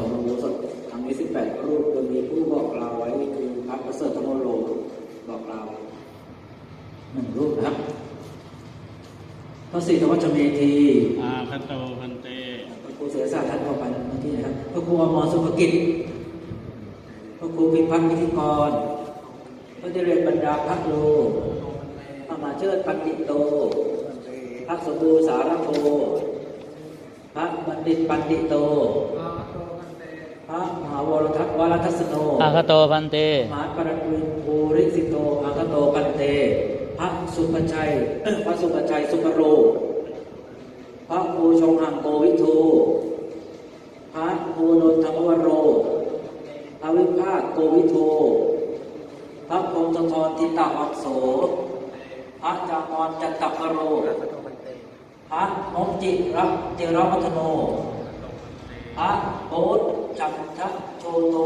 ສອງອຸໂບສົດ ທັງມີສິບແປດຮູບ ໂດຍມີຜູ້ບອກກ່າວໄວ້ຄືພະປະເສີດທຳໂມໂລ ບອກກ່າວໜຶ່ງຮູບນະຄັບ. ພະສີທະວັດຊະເມທີ ອາຄະໂຕພັນເຕ. ພະຄູເສຍສະທ່ານເຂົ້າໄປເມື່ອກີ້ນະຄັບ. ພະຄູອມອນສຸພະກິດ. ພະຄູພິພັດວິທິກອນ. ພະດິເລກບັນດາພະໂລ. ພະມະເຈີດປັນດິໂຕ. ພະສົມບູສາລະໂພ. ພະບັນດິດປັນດິໂຕ. ພະມະຫາວໍລະທັດ ວະລະທັດສະໂນ. ອາຄະໂຕພັນເຕ. ມະຫາປະລະກຸລິໂພລິສິໂຕ. ອາຄະໂຕພັນເຕ. ພະສຸພະໄຊ ພະສຸພະໄຊສຸພະໂລ. ພະໂຄຊົງຫັງໂກວິທູ. ພະໂຄນົນທະມະວະໂຣ. ພະວິພາກໂກວິທູ. ພະພົງສະທອນທິຕະວັງໂສ. ພະຈາມອນຈັນຕະຄະໂຣ. ພະມົງຈິຣະ ຈິຣະວັດທະໂນ. ພະໂບດຈັນທະໂຈໂຕ.